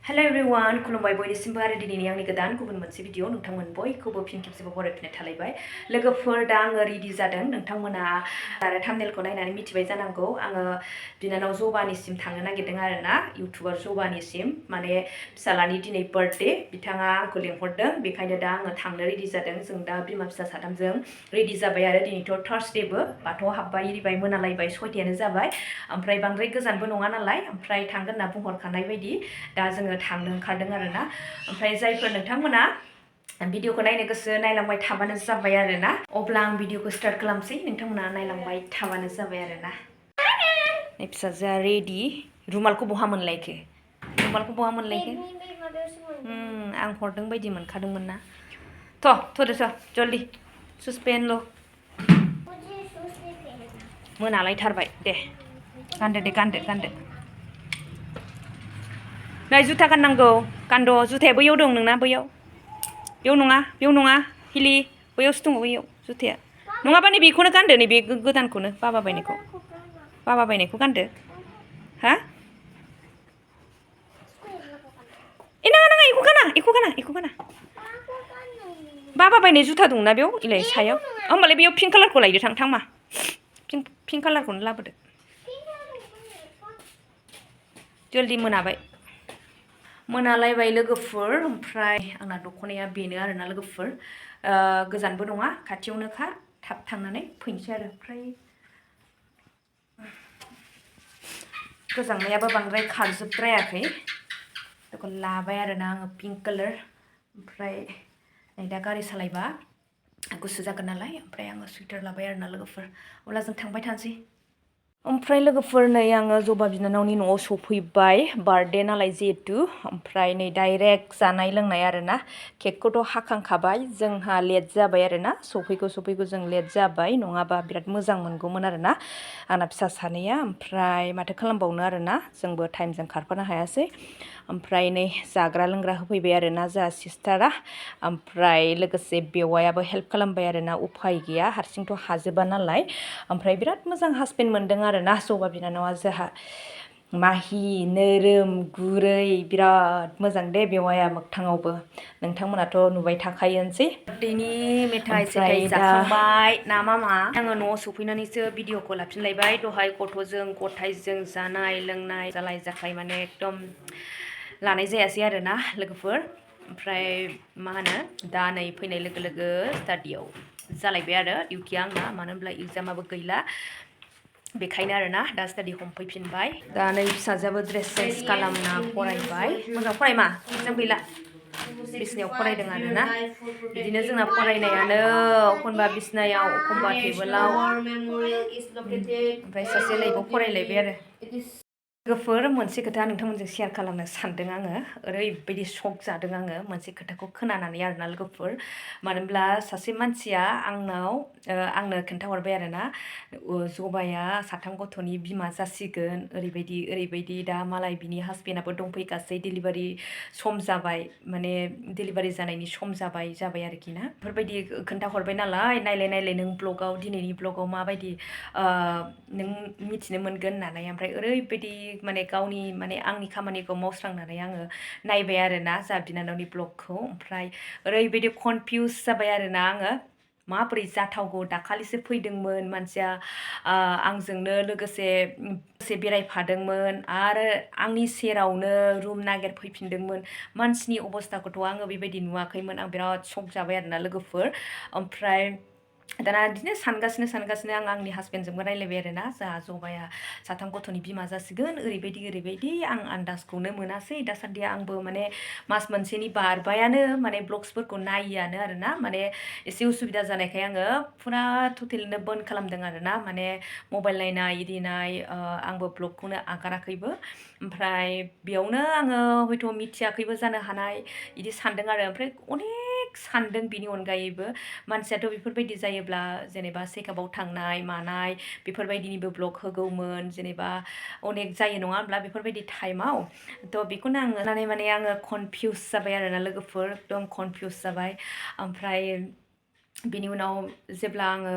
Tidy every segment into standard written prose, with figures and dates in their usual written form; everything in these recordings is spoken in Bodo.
Hello everyone, खुलुमबाय बयनिसिमबो आरो दिनैनि आंनि गोदान गुबुन मोनसे भिडिअ नोंथांमोन बयखौबो फिन खेबसेबाव बरायफिननाय थालायबाय। लोगोफोर दा आङो रेडि जादों। नोंथांमोना आरो थाम्बनेलखौ नायनानै मिथिबाय जानांगौ। आङो बिनानाव जबानिसिम थांनो नागिरदों आरो ना, इउटुबार जबानिसिम। माने फिसालानि दिनै बार्थडे, बिथाङा आंखौ लेंहरदों, बेखायनो दा आङो थांनो रेडि जादों। जों दा बिमा फिसा साथामजों रेडि जाबाय आरो दिनैथ' थार्सडेबो, बाथौआव हाबबाय इरिबाय मोनालायबाय 6थायानो जाबाय। ओमफ्राय बांद्राय गोजानबो नङा नालाय, ओमफ्राय थांगोन होनना बुंहरखानाय बायदि दा जोङो थांनो ओंखारदों आरो ना। ओमफ्राय जायफोर नोंथांमोना भिडिअखौ नायनो गोसो नायलांबाय थाबानो जाबाय आरो ना। अब्ला आं भिडिअखौ स्टार्ट खालामसै, नोंथांमोना नायलांबाय थाबानो जाबाय आरो ना। नै फिसाजोआ रेडि। रुमालखौ बहा मोनलायखो? रुमालखौ बहा मोनलायखो? आं हरदों बायदि मोनखादोंमोन ना। थ'दो जल्दि सुस पेन ल' मोनालायथारबाय दे गानदो नै जुथा गाननांगौ, गानद'। जुथाया बैयाव दं नोंना, बेयाव नङा हिलि, बैयावसो दङ, बैयाव जुथाया। नङाबा नै बेखौनो गानदो, नैबे गोदानखौनो बाबा बायनायखौ गानदो। हा? नाङा एखौ गाना। बाबा बायनाय जुथा दंना बेयाव, इलाय सायाव। होमबालाय बेयाव पिंक कालारखौ लायदो, थांमा पिंक कालारखौनो लाबोदो। जल्दि मोनालायबाय लोगोफोर। ओमफ्राय आंना दख'नाया बेनो आरोना लोगोफोर, गोजानबो नङा खाथियावनोखा, थाब थांनानै फैनोसै आरो। ओमफ्राय गोजांनायाबो बांद्राय खारजोबद्रायाखै, बेखौ लाबाय आरोना आङो पिंक कालार। ओमफ्राय नै दा गारि सालायबा गुसु जागोन नालाय, ओमफ्राय आङो सुइटार लाबाय आरोना लोगोफोर। अब्ला जों थांबाय थानोसै। ओमफ्राय लोगोफोर नै आङो जबा बिनानावनि न'आव सफैबाय, बार्थडे नालाय जिहेतु। ओमफ्राय नै डाइरेक्ट जानाय लोंनाय आरोना। केकखौथ' हाखांखाबाय, जोंहा लेट जाबाय आरोना, सफैगौ जों लेट जाबाय, नङाबा बिराद मोजां मोनगौमोन आरोना आंना फिसा सानैया। ओमफ्राय माथो खालामबावनो आरोना, जोंबो टाइमजों खारफानो हायासै। ओमफ्राय नै जाग्रा लोंग्रा होफैबाय आरोना जोंहा सिस्टारा। ओमफ्राय लोगोसे बेवायाबो हेल्प खालामबाय आरोना, उफाय गैया, हारसिंथ' हाजोबा नालाय। ओमफ्राय बिराद मोजां हासबेन्ड मोनदों आरोना जबा बिनानावा जोंहा। माहि नोरोम गुरै, बिराद मोजां दे बेवाया मोगथाङावबो। नोंथांमोनाथ' नुबाय थाखायोनोसै। बार्थडेनि मेथाइ सेथाइ जाखांबाय ना मामा? आङो न'आव सफैनानैसो भिडिअखौ लाफिनलायबाय। दहाय गथायजों जानाय लोंनाय जालाय जाखाय माने एकदम लानाय जायासै आरोना लोगोफोर। ओमफ्राय मा होनो, दा नै फैनाय लोगो लोगो स्टाडियाव जालायबाय आरो डिउटिया आंना, मानो होनब्ला एग्जामाबो गैला, बेखायनो आरोना दा स्टाडि हमफैफिनबाय। दा नै फिसाजोआबो ड्रेस चेन्ज खालामना फरायबाय। मोजां फरायमा, एग्जाम गैला, बिसिनायाव फरायदों आरोना। बिदिनो जोंना फरायनायानो एखनबा बिसिनायाव, एखनबा टेबोलाव। ओमफ्राय सासे लाइफआव फरायलायबाय आरो। लोगोफोर मोनसे खोथा नोंथांमोनजों शेयार खालामनो सानदों आङो। ओरैबायदि शक जादों आङो मोनसे खोथाखौ खोनानानै आरोना लोगोफोर। मानो होनब्ला सासे मानसिया आंनो खोन्थाहरबाय आरोना, जबाया 3 गथ'नि बिमा जासिगोन, ओरैबायदि दा मालाय बिनि हासबेन्डआबो दंफैगासै, डिलिभारि सम जाबाय, माने डिलिभारि जानायनि सम जाबाय आरोखि ना। बेफोरबायदि खोन्थाहरबाय नालाय, नायलाय नों ब्लगाव, दिनैनि ब्लगाव माबायदि नों मिथिनो मोनगोन होननानै। ओमफ्राय ओरैबायदि माने गावनि माने आंनि खामानिखौ मावस्रांनानै आङो नायबाय आरोना जा बिनानावनि ब्लगखौ। ओमफ्राय ओरैबायदि कनफिउस जाबाय आरोना आङो, माबोरै जाथावगौ। दाखालिसो फैदोंमोन मानसिया, आंजोंनो लोगोसे बेरायफादोंमोन, आरो आंनि सेरावनो रुम नागिरफैफिनदोंमोन। मानसिनि अबस्थाखौथ' आङो बेबायदि नुवाखैमोन। आं बिराद शक जाबाय आरोना लोगोफोर। ओमफ्राय दाना बिदिनो सानगासिनो आं आंनि हासबेन्डजोंबो रायलायबाय आरोना, जोंहा जबाया 3 गथ'नि बिमा जासिगोन, ओरैबायदि आं आन्दाजखौनो मोनासै। दासान्दि आंबो माने मास मोनसेनि बारबायानो माने ब्लग्सफोरखौ नायोआनो आरोना, माने एसे उसुबिदा जानायखाय आङो फुरा टटेलनो बन्द खालामदों आरोना, माने मबाइल नायनाय इरिनाय, आंबो ब्लगखौनो आगाराखैबो। ओमफ्राय बेयावनो आङो हयथ' मिथियाखैबो जानो हानाय, बिदि सानदों आरो। ओमफ्राय अनेक सानदों बिनि अनगायैबो। मानसियाथ' बेफोरबायदि जायोब्ला जेनेबा चेकआपआव थांनाय मानाय बेफोरबायदिनिबो ब्लग होगौमोन, जेनेबा अनेक जायो नङा होनब्ला बेफोरबायदि टाइमाव। थ' बेखौनो आङो कनफिउस जाबाय आरोना लोगोफोर, एकदम कनफिउस जाबाय। ओमफ्राय बिनि उनाव जेब्ला आङो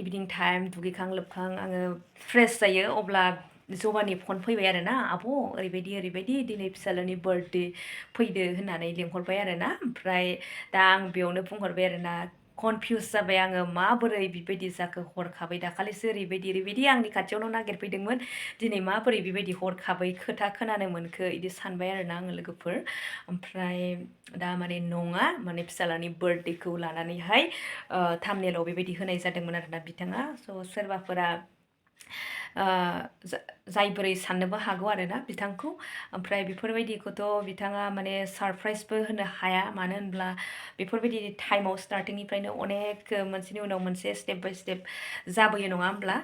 इभिनिं टाइम दुगैखां लोबखां आङो फ्रेश जायो, अब्ला जबानि फन फैबाय आरो ना आब' ओरैबायदि दिनै फिसालानि बार्थडे फैदो होननानै लिंहरबाय आरो ना ओमफ्राय दा आं बेयावनो बुंहरबाय आरो ना कनफिउस जाबाय आङो माबोरै बेबायदि जाखो हरखाबै दाखालिसो ओरैबायदि आंनि खाथियावनो नागिरफैदोंमोन दिनै माबोरै बेबायदि हरखाबै खोथा खोनानो मोनखो बिदि सानबाय आरो ना आङो लोगोफोर ओमफ्राय दा माने नङा माने फिसालानि बार्थडेखौ लानानैहाय थामनेलाव बेबायदि होनाय जादोंमोन आरोना बिथाङा स' सोरबाफोरा जायबोरै साननोबो हागौ आरोना बिथांखौ ओमफ्राय बेफोरबायदिखौथ' बिथाङा माने सारप्राइजबो होनो हाया मानो होनब्ला बेफोरबायदि टाइमाव स्टार्टिंनिफ्रायनो अनेक मोनसेनि उनाव मोनसे स्टेप बाय स्टेप जाबोयो नङा होमब्ला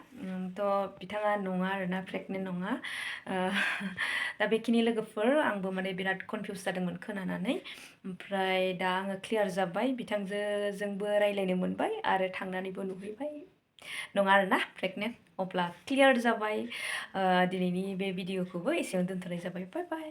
थ' बिथाङा नङा आरोना प्रेगनेन्ट नङा दा बेखिनि लोगोफोर आंबो माने बिराद कनफिउस जादोंमोन खोनानानै ओमफ्राय दा आङो क्लियार जाबाय बिथांजोंबो रायज्लायनो मोनबाय आरो थांनानैबो नुहैबाय नङा आरोना प्रेगनेन्ट अब्ला क्लियार जाबाय दिनैनि बे भिडिअखौबो एसेयावनो दोनथ'नाय जाबाय बाय बाय